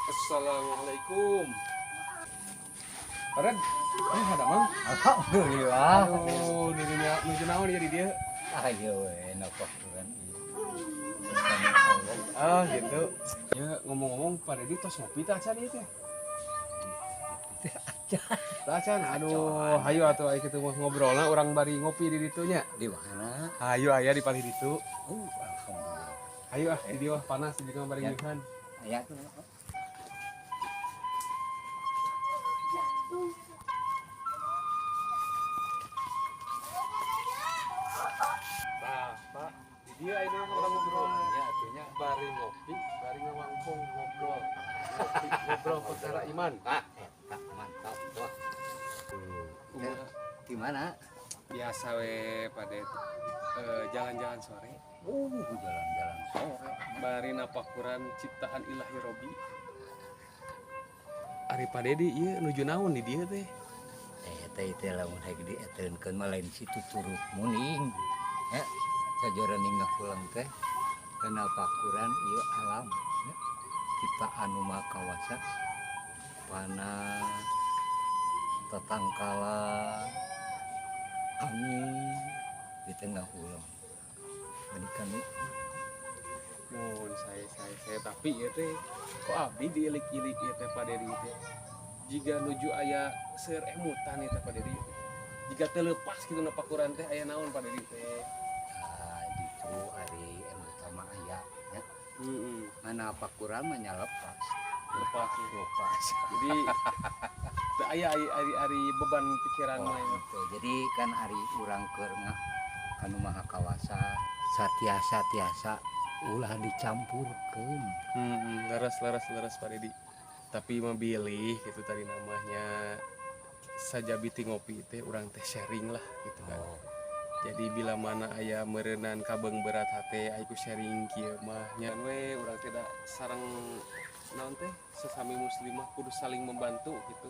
Assalamualaikum. Aren, ini ada mang? Alhamdulillah. Aduh, dirinya nuju naon ya di dia? Ayo we napakuran ieu. Ah, gitu. Ya, ngomong-ngomong Pak Dedi tos ngopi teh acan ieu teh. Teh acan, aduh, hayu atuh aya kitu mah ngobrolna urang bari ngopi di ditu nya. Di mana? Hayu aya di palih ditu. Alhamdulillah. Hayu ah, di dieu panas di dieu bari Ya. ngiuhan. Aya tuh. Tah, Pak, di dieu ayeuna mah urang ngobrol. Ya atunya. Bari ngopi, bari ngawangkong ngobrol. Ngopi, ngobrol perkara iman. Ah, eta mantap. Wah. Kumaha? Di mana? Biasa we Pak Ded. Jalan-jalan sore. Jalan-jalan sore. Bari napakuran ciptaan Ilahi Robi. Ari Pak Dedi ieu nuju naon di dieu teh? Teh teh lamun rek dieteunkeun mah lain situ turut muning. Ya, sajoroning ngapulang teh napakuran ieu alam ya. Ciptaan nu maha kawasa panas tetangkala angin di tengah ulang menika nu Mun saya tapi ieu teh kok abdi diilik-ilik ieu teh Pak Dedi teh. Jiga nuju aya seueur emutan ieu teh Pak Dedi. Jiga teu leupas kitu napakuran teh aya naon Pak Dedi teh. Ah, gitu ari anu utama aya ya. Heeh. Mana pakuran mah nya lepas. Lepas ya. Lepas. Jadi teu aya ari ari, ari beban pikiran Oh, mah ieu. gitu. Jadi kan ari urang keur kanu maha kawasa satiasa tiasa ulah dicampurkeun. Heeh, leres leres leres Pak Dedi. Tapi memilih gitu tadi namanya sajabi ti ngopi teh urang teh sharing lah gitu kan. Oh, Jadi bila mana aya meureunan kabeung berat hate aya ku sharing kieu mah nya we urang tidak sareng naon teh sesami muslimah kudu saling membantu gitu.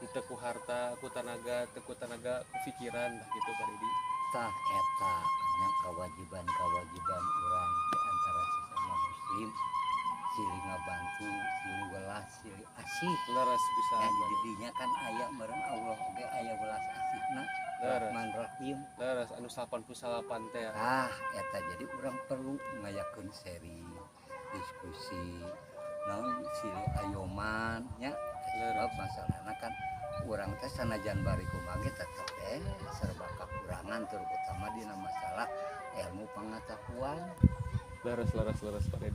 Henteu ku harta, ku tanaga, teu ku tanaga, ku pikiran lah gitu Pak Dedi. Tah eta nya kewajiban-kewajiban urang di antara sesama muslim silih ngabantu, silih welas, silih asih. Leres pisan. Ya, di dinya kan aya meureun Allah oge aya welas asihna. Leres. Rahman Rahim. Leres anu 89 teh. Ah, eta jadi urang perlu ngayakeun sharing, diskusi, naon silih ayoman nya. Sebab masalahna kan urang teh sanajan bari kumaha ge tetep serba kakurangan terutama dina masalah ilmu pengetahuan. Leres leres leres Pak Ded.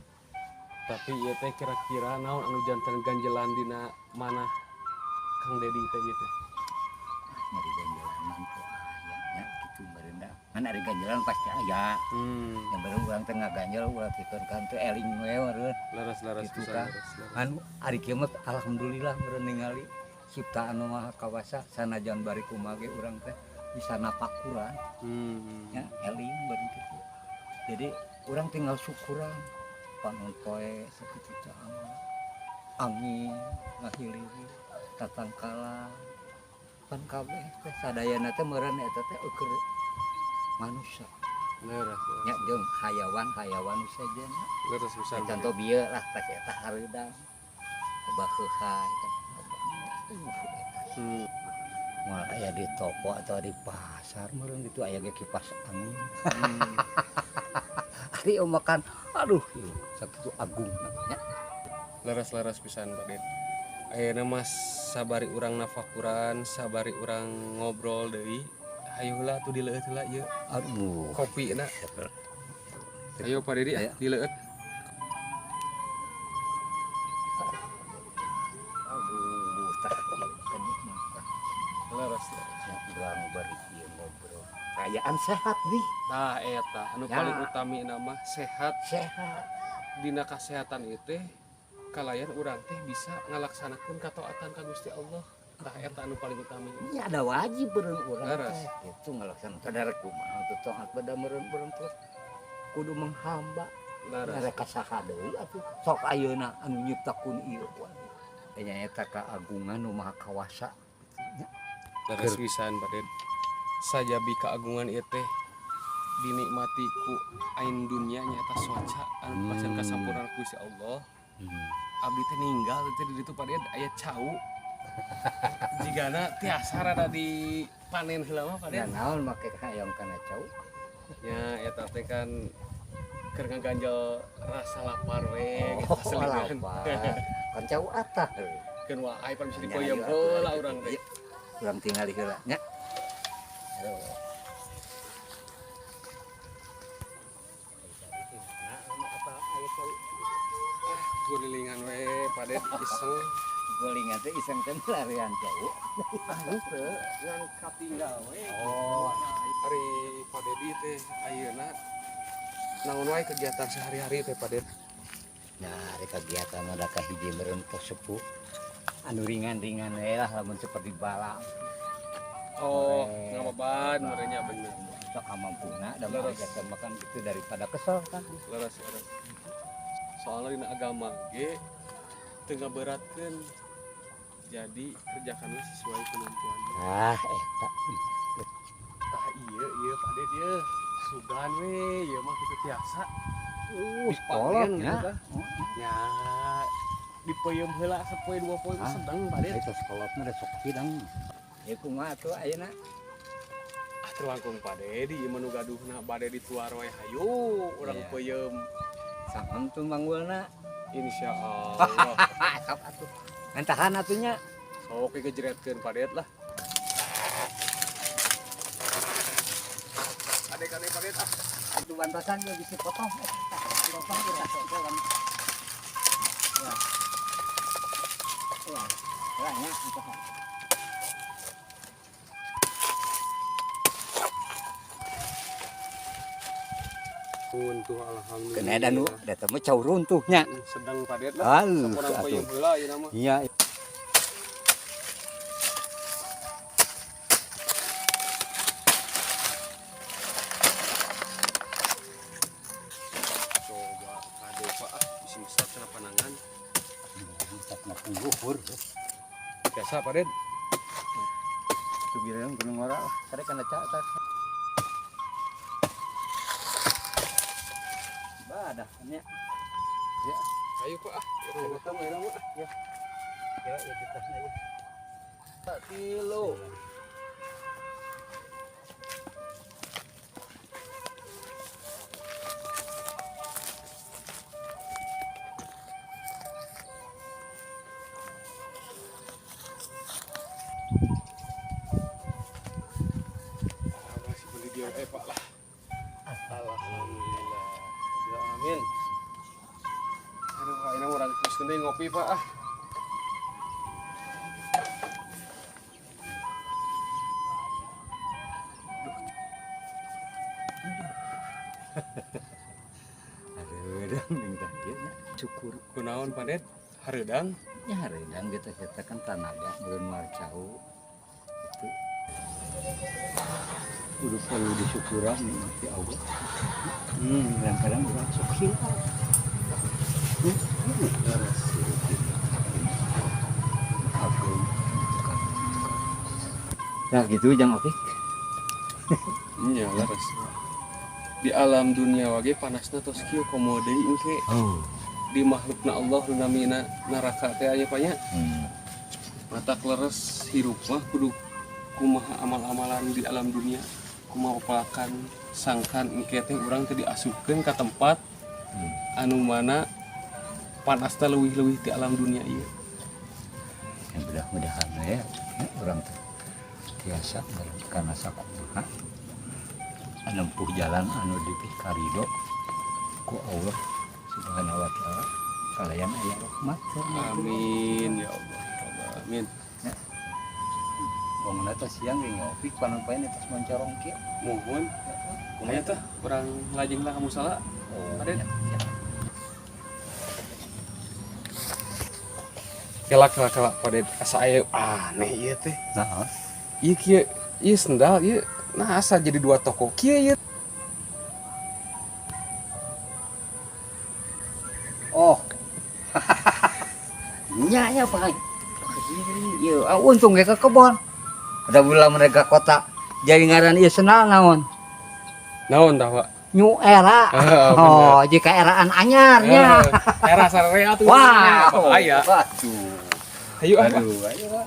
Tapi ieu teh kira-kira naon anu janten ganjelan dina mana Kang Dedi teh ieu teh? Ah, nyari ganjelan mah teu aya nya kitu meureun da. Ngan ari ganjelan pasti aya. Yang baru urang teh ngaganjel ulah pikeun kan teu eling we meureun. Leres leres Gitu pisan, kan. leres, leres. Anu ari kieu mah alhamdulillah meureun ningali ciptaan nu maha kawasa sanajan bari kumaha ge urang teh bisa napakuran. Ya eling meureun kitu. Jadi urang tinggal syukuran panon poe sakitu caang angin ngahiliri tatangkala pan kabeh teh sadayana teh meureun eta teh eueuh manusia. Leres, leres. Nya jeung hayawan-hayawan nu sejenna. Leres pisan. Ya, contoh bieu lah pas eta hareudang baheuhai kan. Eta. Moal aya di toko atau di pasar meureun gitu aya ge kipas angin. Ari makan aduh sakitu agung nya. Leres-leres pisan Pak Ded. Ayeuna mah sabari urang nafakuran, sabari urang ngobrol deui. Hayu heula atuh dileueut heula ieu. Aduh. Kopina. Ayo Pak Dedi Ayo. dileueut. Aduh, tah ieu kan mah. Leres leres. Ya urang bari ieu ngobrol. Kayaan sehat nih. Tah eta anu Ya. paling utami nama sehat. Sehat. Dina kasehatan ieu teh kalayan urang teh bisa ngalaksanakeun kataatan ka Gusti Allah. Tah eta anu paling utami. Ini ada wajib beureun urang Leres. teh kitu ngalaksanakeun saudara kumaha teu taat pada meureun urang teh kudu menghamba. Leres. Mereka saha deui atuh sok ayeuna anu nyiptakeun ieu waduh. Nya eta kaagungan nu maha kawasa kitu nya. Leres pisan Pak Ded. Sajabi keagungan ieu teh dinikmati ku ain dunia nyata soca anu pacan kasampurna ku Gusti Allah. Abdi teh ninggal teh di ditu, Pak Ded, aya cau. Jigana tiasa rada dipanen heula mah, Pak Ya Ded. naon make hayang kana cau? Ya eta teh kan keur ngaganjel rasa lapar we gitu Oh, aslikan. lapar. Kan cau atah. Keun wae pan bisa Nya, dipeuyeum ayo atuh, heula ayo. urang teh. Iya. Urang tingali heula nya. Aduh. Apa aya cau? Gulilingan we, Pak Ded, iseng. Gulingan teh iseng teh melarian cau. Ah, henteu, ngan katinggal we. Oh. Ari Pak Dedi teh ayeuna naon wae kegiatan sehari-hari teh, Pak Ded? Nah, ari kegiatan ada kahiji meureun tos sepuh. Anu ringan-ringan we lah, lamun seperti bala. Oh, Goreng. ngababan merenya bener. Sok kamampuna dan Leres. kegiatan makan itu daripada kesel kan. Leres, leres. Soalnya dina agama ge teu ngaberatkeun. Jadi kerjakanlah sesuai kemampuan. Ah, eta. Tah ieu ieu, Pak Ded, ieu. Sugan we ieu mah kitu tiasa. Kolot Dipanen gitu nya. tah. Ya dipeuyeum heula sapoe dua poe mah Ah. sedang, Pak Ded. Eta sekolot mah da sok hidang. Ya kumaha atuh ayeuna? Ah, terlangkung Pak Dedi ieu mah nu gaduhna bade dituar we hayu urang Iya. peuyeum. Sampun tuh manggulna. Insyaallah. Sok atuh. Mentahan atuh nya. Sok we gejeretkeun Pak Ded lah. Adek-adek Pak Ded ah. Itu bantosan ge bisa potong. Potong kita kan. Ya. Ya. Ya nya antosan. Runtuh, alhamdulillah. Kena dan nu da mah cau runtuhnya. Sedang, Pak Ded lah. Aduh, Sok urang atuh. peuyeum heula ieu mah. Iya. Coba kade, Pak, ah, bisi mesat kana panangan. Tak luhur. Biasa, Pak Ded. Itu bilang gunung ora lah. Kare kana cak tah. Badah nya. Ya, ayo Pak ah. Urang gotong ayeuna mah. Ya, ya kita nya. Kilo. Ah, masih beli dia eh Pak lah. Alhamdulillah. Ya, amin. Aduh, ayeuna urang terus deui ngopi, Pak ah. Aduh, minta ieu nya. Syukur. Kunaon, Pak Ded? Hareudang? Ya hareudang gitu eta kan tanaga meureun mar cau. Itu. Udah perlu disyukuran nikmati Allah. Kadang-kadang urang sok hilap. Leres. Agung. Nah gitu jang oke. Iya, leres. Di alam dunia wage panasna tos kieu, komo deui engke Oh. di makhlukna Allah nu namina neraka teh aya nya. Matak leres hirup mah kudu kumaha amal-amalan di alam dunia, kumaha pepelakan sangkan engke teh urang teh diasupkeun ka tempat anu mana panasna leuwih-leuwih di alam dunia ieu. Ya mudah-mudahan ya, ya urang teh tiasa karena sakumaha nempuh jalan anu dipikarido ku Allah Subhanahu wa Taala kalayan aya rahmat. Amin ya Allah. Ya Allah. Amin. Wong teh siang ge ngopi panon poe tos moncorong kieu. Mohon. Ayo teh urang lajeng lah ka musala. Oh, Aden. ya. Kelak kelak kelak, Pak Ded, asa aya aneh ieu teh. Nah, Ieu kieu ieu sendal ieu nah asa jadi dua toko kieu ieu. Oh. Nya nya Pak. Ieu ah, untung ge ke kebon. Ada bulan mereka kota. Jadi ngaran ieu sendal naon? Naon tah, Pak? New era. Ah, Oh, jika eraan anyarnya. Era sararea tuh. Wah, aya. Waduh. Ayo ah. Aduh, ayo, Pak.